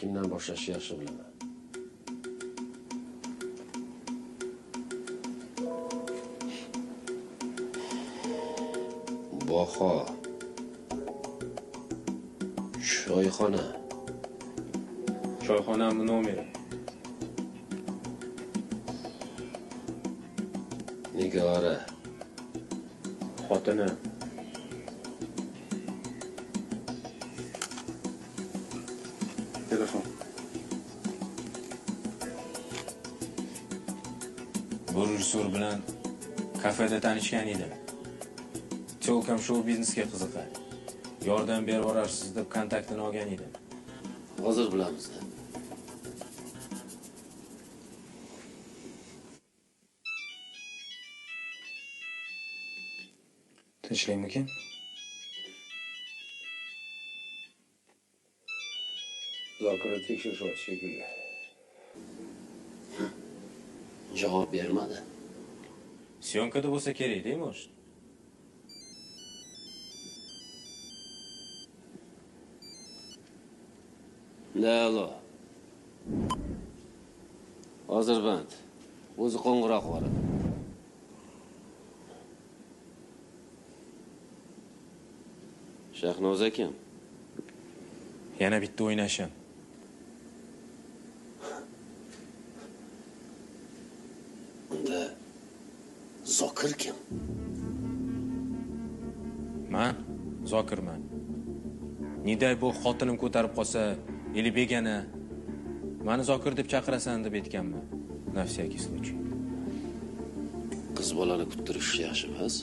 Kimdan boshlashni yaxshi bilaman. Baho. Choyxona. Choyxonamni nomeri. Nigora. Xotini. Telefon. Bu rejissyor bilan kafeda tanishgan edim. Telkom shou biznesga qiziqadi. Yordam berib borarsiz deb kontaktini olgan edim. Hozir bilamiz. Tinchlikmikin? Zokirni tekshirishyapti shekilli. Javob bermadi. Syomkada bo'lsa kerak, deymi? Alo. Hozir band. O'zi qo'ng'iroq qiladi. Shahnoza kim? Yana bitta o'ynashim. Unda Zokir kim? Men Zokirman. Niday bu xotinim ko'tarib qolsa, eli begona meni Zokir deb chaqirasan deb aytganman. Na всякий случай. Qiz bolani kuttirish yaxshi emas.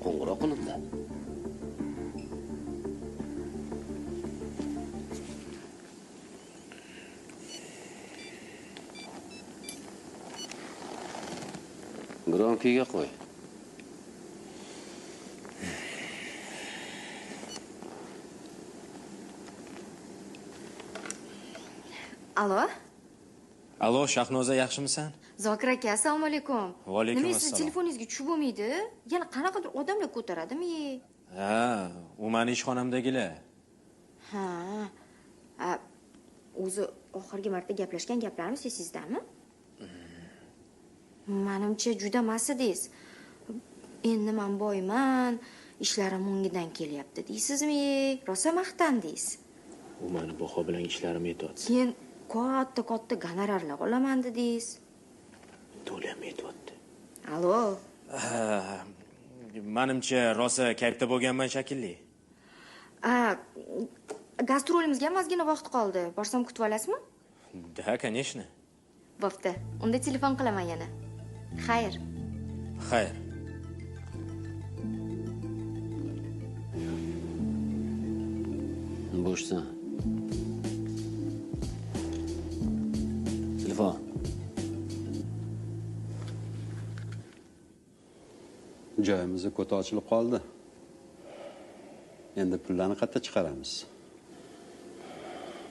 Qo'ng'iroq qilindi. Gromkiga qo'y. Alo? Alo, Shahnoza, yaxshimisan? Zokir aka, assalomu alaykum. Va alaykum Nima siz assalom. telefoningizga tushib bo'lmaydi? Yana qanaqadir odamlar ko'taradimi? Ha, u meni ishxonamdagilar. Ha. O'zi oxirgi marta gaplashgan gaplarimiz esingizdami? Menimcha juda mast edingiz. Endi men boyman, ishlarim o'ngidan kelyapti deysizmi? Rosa maqtandingiz. U meni Baho bilan ishlarim yetyapti. Keyin katta-katta gonorarlar olaman dedingiz. To'lam yetyapti. Alo. Menimcha rosa kayfda bo'lganman shekilli. Gastrolimizga ham ozgina vaqt qoldi. Borsam kutib olasizmi? Да, конечно. Bo'pti. Unda telefon qilaman yana. Xayr. Xayr. Bo'shsan. Telefon. Joyimizni ko'ta ochilib qoldi. Endi pullarni qayerda chiqaramiz?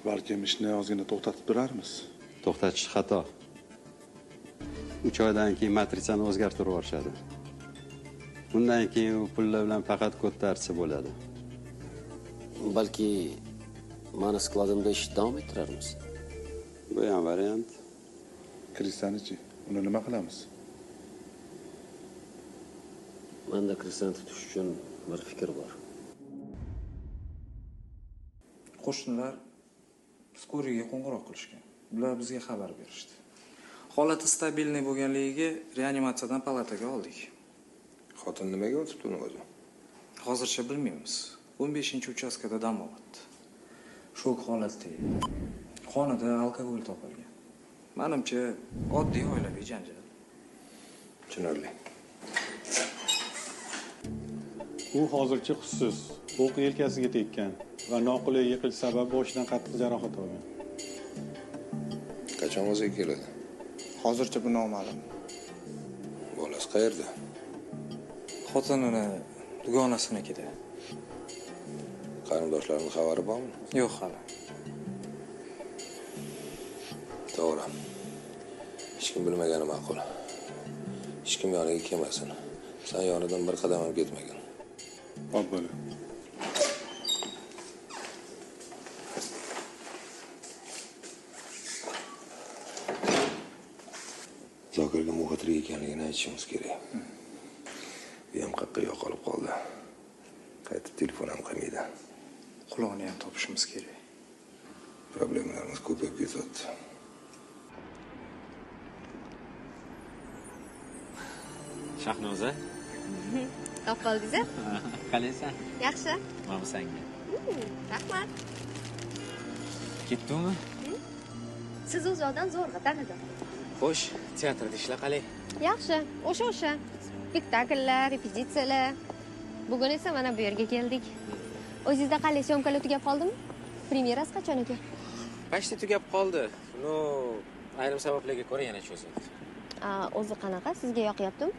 Balkim ishni ozgina to'xtatib turarmiz. To'xtatish xato. 3 oydan keyin matritsani o'zgartirib yuborishadi. Undan keyin u pullar bilan faqat ko'tarsa bo'ladi. Balki mani skladimda ishni davom ettirarmiz. Bu ham variant. Kristanichi, uni nima qilamiz? Menda kristani tutish uchun bir fikr bor. Qo'shnilar skoriga qo'ng'iroq qilishgan. Ular bizga xabar berishdi. Holati stabilniy bo'lganligiga reanimatsiyadan palataga oldik. Xotin nimaga o'tibdi uni o'zi? Hozircha bilmaymiz. 15-uchastkada dam olyapti. Shok holatda edi. Xonada alkogol topilgan. Menimcha, oddiy oilaviy janjal. Tushunarli. U hozircha hushsiz, o'q yelkasiga tekkan va noqulay yiqilish sabab boshidan qattiq jarohat olgan. Qachon o'ziga keladi? Hozircha bu noma'lum. Bolasi qayerda? Xotinini dugonasinikida. Qarindoshlarining xabari bormi? Yo'q hali. To'g'ri. Hech kim bilmagani ma'qul. Hech kim yoniga kelmasin. Sen yonidan bir qadam ham ketmagin. Xo'p bo'ladi. Zokirga Muxa tirik ekanligini aytishimiz kerak. U ham qayerqa yo'qolib qoldi. Qaytib telefon ham qilmaydi. Quloqni ham topishimiz kerak. Problemalarimiz ko'payib ketyapti. Shahnoza. Topib qoldingiz-a? Qalaysan? Yaxshi. Mana bu senga. Rahmat. Ketdingmi? Siz uzoqdan zo'rg'a tanidim. Xo'sh, teatrda ishlar qalay? Yaxshi, o'sha. Spektakllar, repetitsiyalar. Bugun esa mana bu yerga keldik. O'zingizda qalay, syomkalar tugab qoldimi? Premyerasi qachon ekan? Почти tugab qoldi. No, ayrim sabablarga ko'ra yana cho'zildi. O'zi qanaqa? Sizga yoqyaptimi?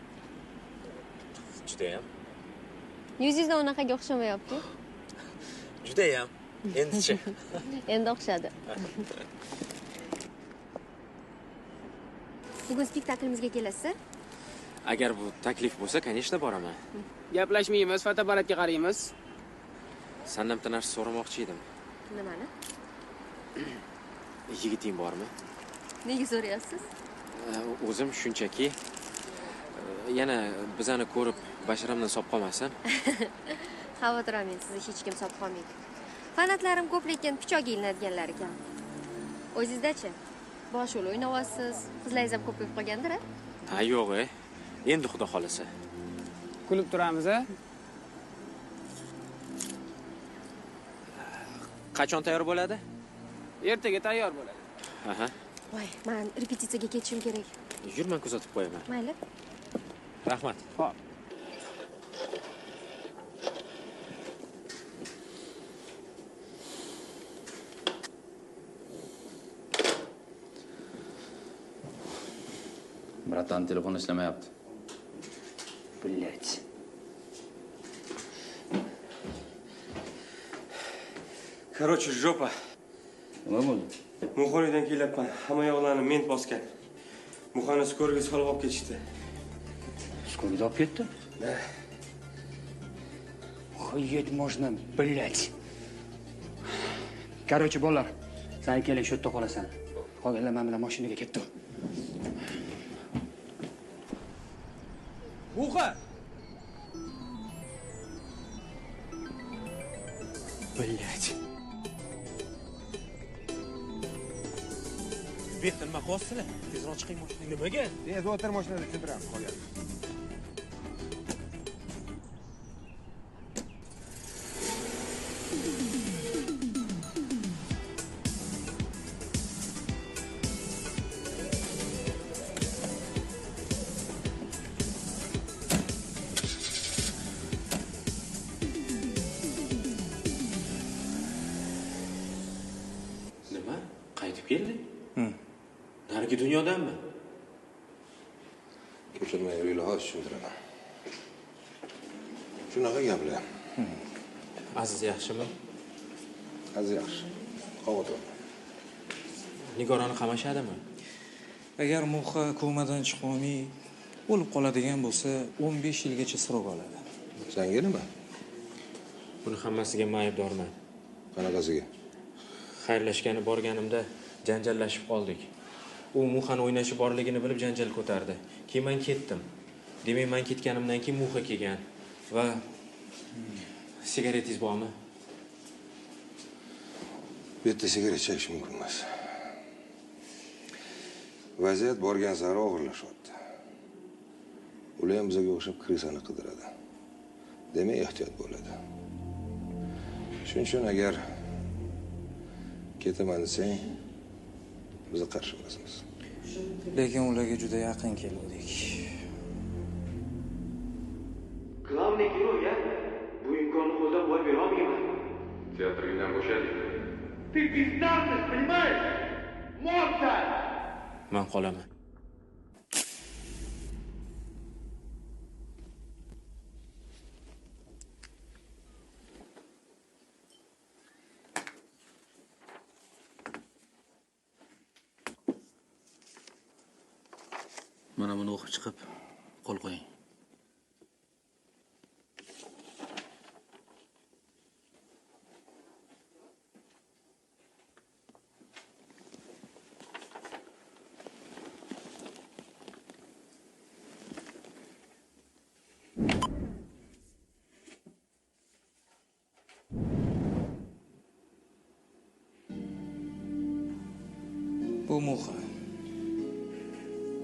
Judayam. Yuzingizdan unaqaga o'xshamayapti. Judayam. Endichi. Endi o'xshadi. Bugun spektaklimizga kelasiz? Agar bu taklif bo'lsa, конечно, boraman. Gaplashmaymiz, fotoapparatga qaraymiz. Sandan bitta narsa so'ramoqchi edim. Nimani? Yigiting bormi? Nega so'rayapsiz? O'zim shunchaki yana bizani ko'rib basharamdan solib qolmasin. Xavotir olmang, sizni hech kim solib qolmaydi. Fanatlarim ko'p, lekin pichoq ilinadiganlar ekan. O'zingizda-chi? Bosh rol o'ynayapsiz, qizlaringiz ham ko'payib qolgandir-a? Ha, yo'q, endi xudo xolasa. Kulib turamiz, a? Qachon tayyor bo'ladi? Ertaga tayyor bo'ladi. Aha. Voy, men repetitsiyaga ketishim kerak. Yur, men kuzatib qo'yaman. Mayli. Rahmat. Xo'p. Братан, telefon ishlamayapti. Блять. Короче, жопа. Nima bo'ldi? Muxoniydan kelyapman. Hamma yoqlarni ment bosgan. Muxoni skorga solib olib ketishdi. Skorga olib ketdi? Да. Охуеть можно, блять. Короче, bolalar, sen keling, shu yerda qolasan. Qolganlar men bilan mashinaga ketdi. Muxa! Блять. Bu yerda nima qilyapsizlar? Tezroq chiqing mashinaga. Nimaga? Tez o'tir mashinada tushuntiramiz qolgan. Nima? Qaytib keldi? Narigi dunyodanmi? Ko'chirmay yuringlar, hozir tushuntiraman. Shunaqa gaplar. Aziz yaxshimi? Aziz yaxshi. Xavotir olma. Nigorani qamashadimi? Agar Muxa komadan chiqolmay o'lib qoladigan bo'lsa, 15 yilgacha sirok oladi. Senga nima? Buni hammasiga men aybdorman. Qanaqasiga? Xayrlashgani borganimda janjallashib qoldik. U Muxani o'ynashi borligini bilib janjal ko'tardi. Keyin men ketdim. Demak, men ketganimdan keyin Muxa kelgan va sigaretingiz bormi? Bu yerda sigaret chekish mumkin emas. Vaziyat borgan sari og'irlashyapti. Ular ham bizga o'xshab krisani qidiradi. Demak, ehtiyot bo'ladi. Shuning uchun agar ketaman desang, biz qarshi emasmiz. Lekin ularga juda yaqin keldik. Главный герой, ya. Bu imkonni qo'ldan boy bera olmayman. Teatringdan bo'shading. Ты бездарность, понимаешь? Моцарт! Men qolaman. Mana buni o'qib chiqib, qo'l qo'ying. Bu Muxa.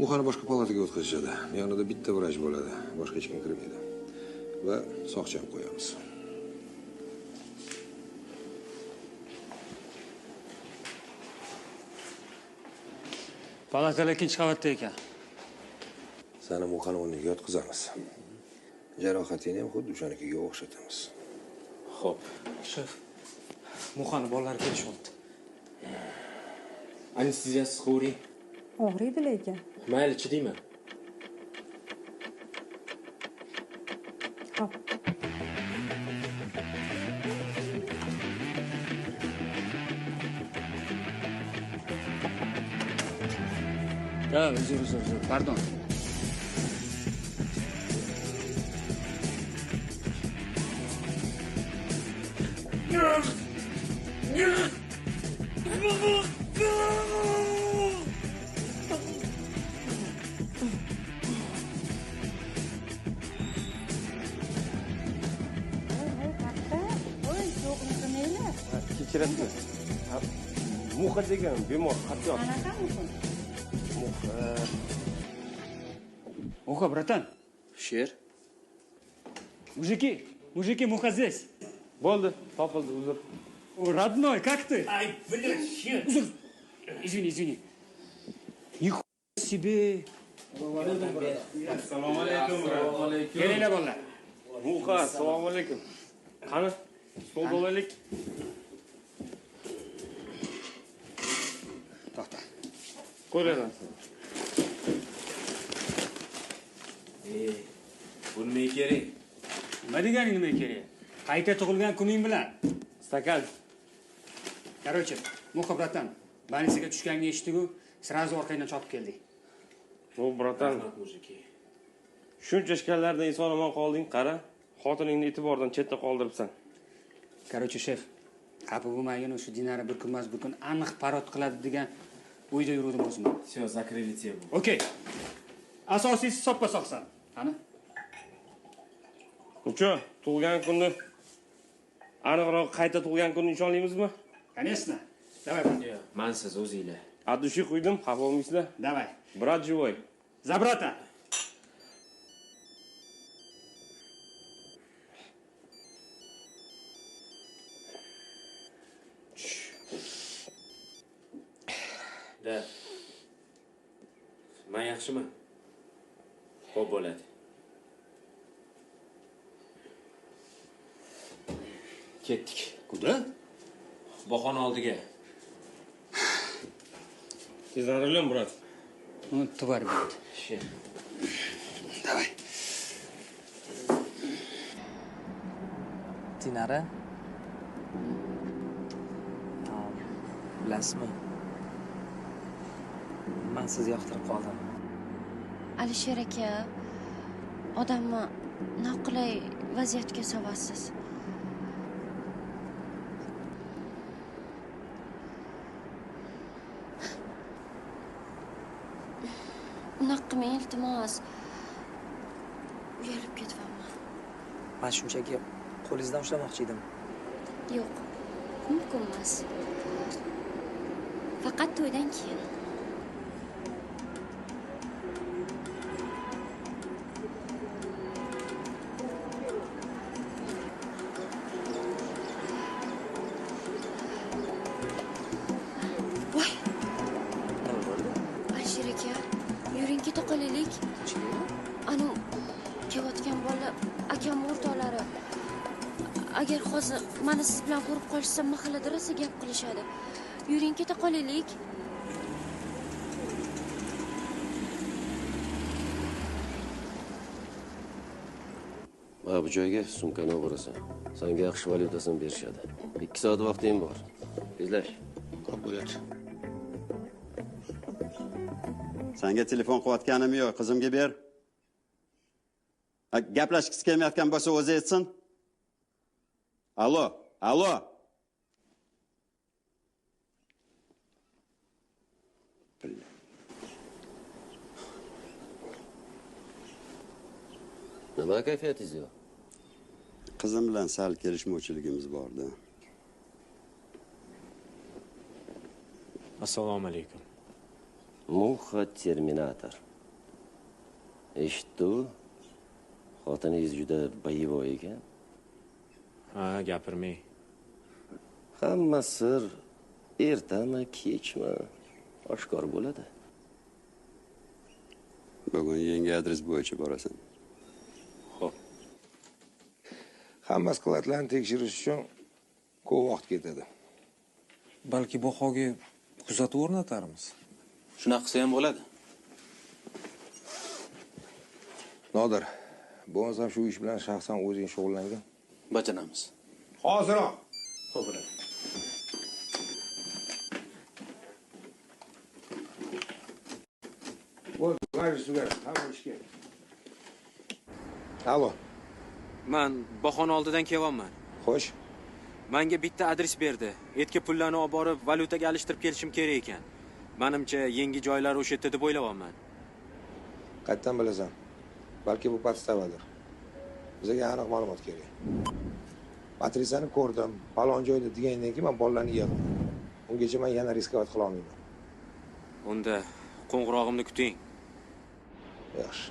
Muxani boshqa palataga o'tkazishadi. Yonida bitta vrach bo'ladi, boshqa hech kim kirmaydi. Va soqchi ham qo'yamiz. Palatalar ikkinchi qavatda ekan. Sani Muxani o'rniga yotqizamiz. Jarohatingni ham xuddi o'shanikiga o'xshatamiz. Xo'p. Shef, Muxani bolalari kelishyapti. Anesteziyasiz qovring. Og'riydi lekin. Mayli, chidayman. Xo'p. Ha, uzr, pardon. Kechirasizmi? Muxa degan bemor qattiq. Qanaqa muxa? Muxa. Муха, братан. Sher. Мужики, мужики, Муха здесь. Bo'ldi, topildi, uzr. Родной, как ты? Ай, блядь, щет. Uzr. Извини, извини. Нихуя себе. Assalomu alaykum. Assalomu alaykum. Kelinglar bolalar. Muxa, assalomu alaykum. Qani, stolda olaylik. To'xta. Qo'ylardan. Bu nima kerak? Nima deganing nima kerak? Qayta tug'ilgan kuning bilan. Stakan. Короче, Muxa братан, больница ga tushganingni eshitdik-ku, сразу orqangdan chopib keldik. Bu братан, мужики. Shuncha ishkallardan eson omon qolding, qara, xotiningni e'tibordan chetda qoldiribsan. Короче, shef, xafa bo'lmagin, o'sha Dinara bir kun emas, bir kun aniq parod qiladi degan o'yda yuruvdim o'zim. Всё, закрыли тему. Okey. Asosiysi soppa sog'san. Qani? Ucha, tug'ilgan kunni aniqroq qayta tug'ilgan kunni nishonlaymizmi? Конечно. Давай. Mansiz o'zinglar. От души quydim, xafa bo'lmaysizlar. Давай. Брат живой. За брата. Da. Men yaxshiman. Xo'p bo'ladi. Ketdik. Куда? Bahona oldiga. Ты за рулем, брат? Ну, тварь, брат. Ща. Давай. Dinara. Bilasizmi? Men sizni yoqtirib qoldim. Alisher aka, odamni noqulay vaziyatga solasiz. Unaqa qilmang, iltimos. Uyalib ketyapman. Men shunchaki qo'lingizdan ushlamoqchi edim. Yo'q, mumkin emas. Faqat to'ydan keyin. Voy! Nima bo'ldi? Alisher aka, yuring keta qolaylik. Anu kelayotgan bola akam o'rtoqlari. Agar hozir meni siz bilan ko'rib qolishsa, mahallada rosa gap qilishadi. Yuring keta qolaylik. Mana bu joyga sumkani o'g'irasan. Senga yaxshi valyutasini berishadi. 2 soat vaqting bor. Tezlash. Xo'p bo'ladi. Senga telefon qilayotganim yo'q, qizimga ber. Gaplashgisi kelmayotgan bo'lsa o'zi aytsin. Allo, allo. Nima kayfiyatingiz yo'q? Qizim bilan sal kelishmovchiligimiz bordi. Assalomu alaykum. Muxa Terminator. Eshitdi u. Xotiningiz juda boyevoy ekan. Ha, gapirmang. Hamma sir ertami, kechmi oshkor bo'ladi. Bugun yangi adres bo'yicha borasan. Xo'p. Hamma skladlarni tekshirish uchun ko'p vaqt ketadi. Balki Bahoga kuzatuv o'rnatarmiz. Shunaqa qilsa ham bo'ladi. Nodir, bo'lmasam shu ish bilan shaxsan o'zing shug'ullangin. Bajaramiz. Hoziroq. Xo'p, bo'ladi. Bo'ldi, majlis tugadi, hamma ishga. Alo. Men Bahoni oldidan kelyapman. Xo'sh. Menga bitta adres berdi. Etga pullarni olib borib, valyutaga alishtirib kelishim kerak ekan. Menimcha yangi joylar o'sha yerda deb o'ylayapman. Qayerdan bilasan? Balki bu podstavadir. Bizga aniq ma'lumot kerak. Matrisani ko'rdim, falon joyda degandan keyin men bolalarni yig'dim. Ungacha men yana riskovat qila olmayman. Unda qo'ng'irog'imni kuting. Yaxshi.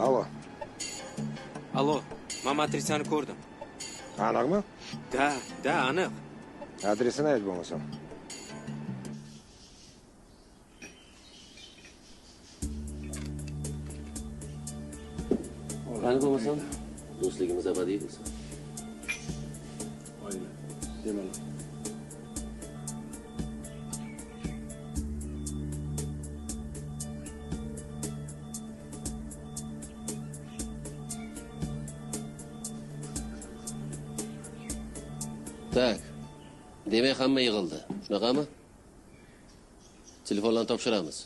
Alo. Alo, men matrisani ko'rdim. Aniqmi? Da, da, aniq. Adresini ayt bo'lmasam. Qani bo'lmasam, do'stligimiz abadiy bo'lsin. Oila, bemalol. Tak. Demak, hamma yig'ildi. Shunaqami? Telefonlarni topshiramiz.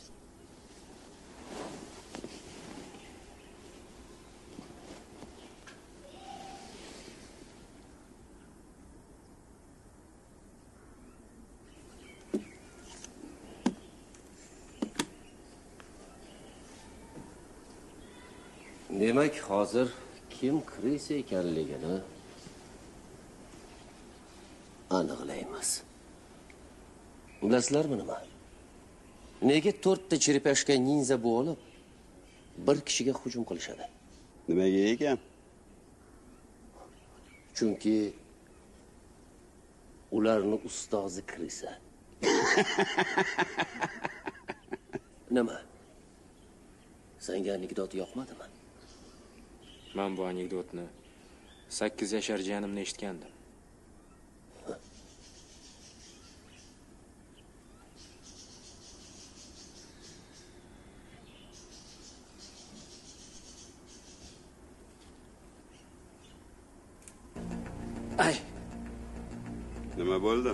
Demak, hozir kim krisa ekanligini aniqlaymiz. Bilasizlarmi nima? Nega 4 ta cherepashka ninza bo'lib bir kishiga hujum qilishadi? Nimaga ekan? Chunki ularni ustozi krisa. Nima? Senga anekdot yoqmadimi? Men bu anekdotni 8 yashar jiyanimdan eshitgandim. Ay. Nima bo'ldi?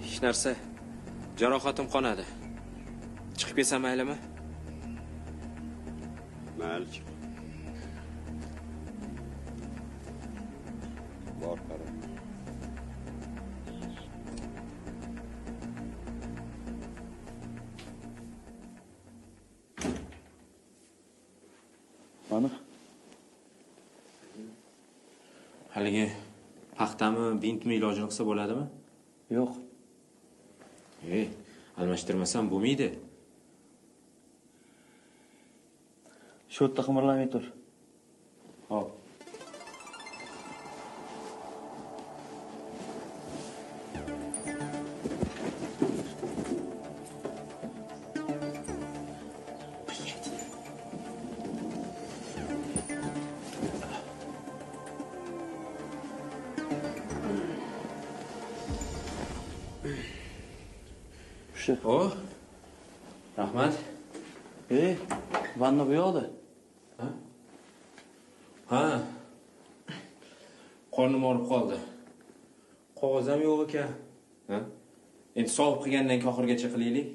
Hech narsa. Jarohatim qonadi. Chiqib ketsam maylimi? Mayli, chiq. Bor, qara. Mana haligi paxtami, bintmi ilojini qilsa bo'ladimi? Yo'q. Almashtirmasam bo'lmaydi. Shu yerda qimirlamay tur. Hop. Yaxshi. O, rahmat. Ey, vanna bu yoqda. Ha. Qornim og'rib qoldi. Qog'oz ham yo'q ekan. Ha? Endi sovib qilgandan keyin oxirigacha qilaylik.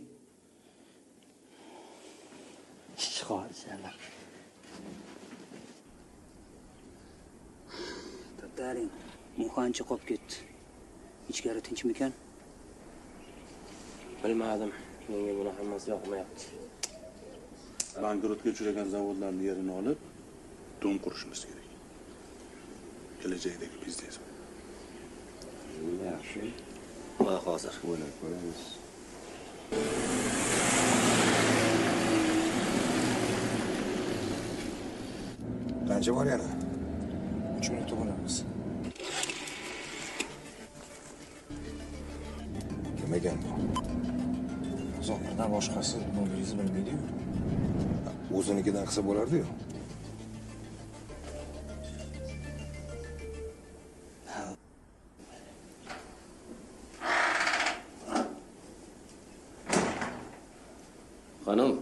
Chiqar. Tataring, muhanchi qolib ketdi. Ichkari tinchmikan? Bilmadim. Menga buni hammasi yoqmayapti. Bankrotga uchragan zavodlarning yerini olib, dom qurishimiz kerak. Kelajakdagi biznes. Yaxshi. Va hozir o'ylab ko'ramiz. Qancha bor yana? 3 minutda bo'lamiz. Kim ekan bu? Zokirdan boshqasi nomeringizni bilmaydi-yu. O'zinikidan qilsa bo'lardi-yu. Xonim,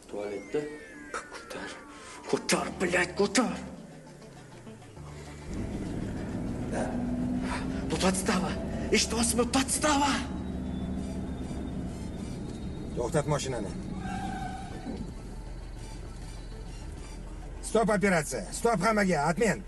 tualetda. Ko'tar, ko'tar, блядь, ko'tar. Bu podstava. Eshityapsizmi? Podstava. To'xtat mashinani. Stop operatsiya. Stop hammaga. Отмен.